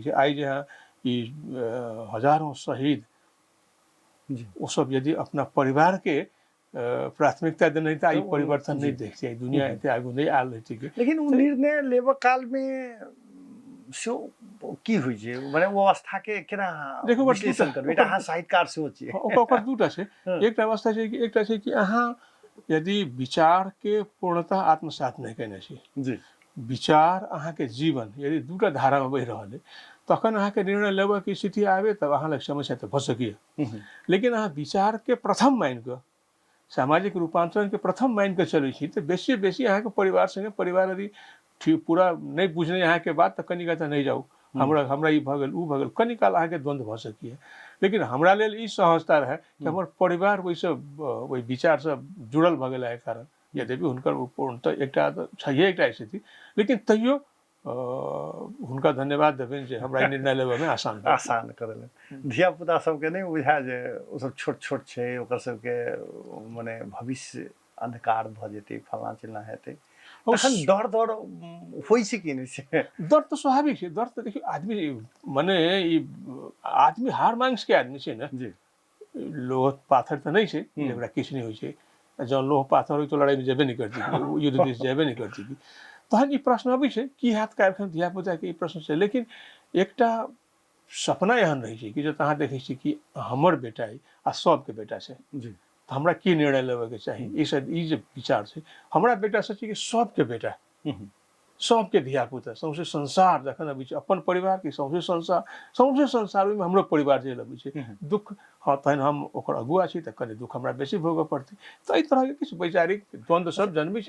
छै। आइ जे अहाँ ई हजारों शहीद ओ सब यदि अपना परिवारके प्राथमिकता देने रहितै, ई परिवर्तन नहि देखतियै, दुनिया एते आगू नहि आयल रहितै। लेकिन ओ निर्णय लेबऽ कालमे सेहो की होइ छै, मने ओ अवस्थाके केना देखू, विश्लेषण करबै? एकटा अहाँ साहित्यकार सेहो छियै। ओकर दूटा छै। एकटा अवस्था छै कि एकटा छै कि अहाँ यदि विचारके पूर्णतः आत्मसात नहि केने छी, विचार अहाँके जीवन यदि दूटा धारामे बहि रहल अइ, तखन अहाँके निर्णय लेबऽके स्थिति आबे तब अहाँ लग समस्या तऽ भऽ सकैए। लेकिन अहाँ विचारके प्रथम मानि कऽ, सामाजिक रूपांतरणके प्रथम मानि कऽ चलै छी, तऽ बेसी बेसी अहाँके परिवार सङ्गे, परिवार यदि ठीक पूरा नहि बुझने अहाँके बात, तऽ कनि तऽ नहि जाउ, हमरा हमरा ई भऽ गेल, ओ भऽ गेल, कनि काल अहाँके द्वन्द्व भऽ सकैए। लेकिन हमरा लेल ई सहजता रहए कि हमर परिवार ओहिसँ, ओहि विचारसँ जुड़ल भऽ गेल। एहि कारण यद्यपि हुनकर ओ पूर्णतः एकटा तऽ छैहे एकटा स्थिति, लेकिन तैयो हुनका धन्यवाद देबनि जे हमरा ई निर्णय लेबऽमे आसान भेल। आसान कऽ देलनि। धिया पुता सबके नहि बुझाय जे ओ सब छोट छोट छै, ओकर सबके मने भविष्य अन्धकार भऽ जेतै, फल्लाँ चिल्लाँ हेतै, तखन डर डर होइ छै कि नहि से? डर तऽ स्वाभाविक छै। डर तऽ देखियौ, आदमी मने ई आदमी हाड़ मांसके आदमी छै ने। लोह पाथर तऽ नहि छै जेकरा किछु नहि होइ छै। जँ लोह पाथर होइ तऽ लड़ाइमे जेबे नहि करती, युद्ध दिस जेबे नहि करती। तहन ई प्रश्न अबै छै, की हैत काल्हिखन धियापुताके, ई प्रश्न छै। लेकिन एकटा सपना एहन रहै छै कि जतऽ अहाँ देखै छी कि हमर बेटा अइ आ सबके बेटा छै, तऽ हमरा की निर्णय लेबऽके चाही, ई शायद ई जे विचार छै, हमरा बेटा से छै कि सबके बेटा, सबके धियापुता, सौंसे संसार जखन अबै छै, अपन परिवार कि सौंसे संसार, सौंसे संसार ओहिमे हमरो परिवार चलि अबै छै, दुःख हँ, तहन हम ओकर अगुआ छी, तऽ कनि दुःख हमरा बेसी भोगऽ पड़तै। तऽ एहि तरहके किछु वैचारिक द्वन्द्व सब जन्मै छै।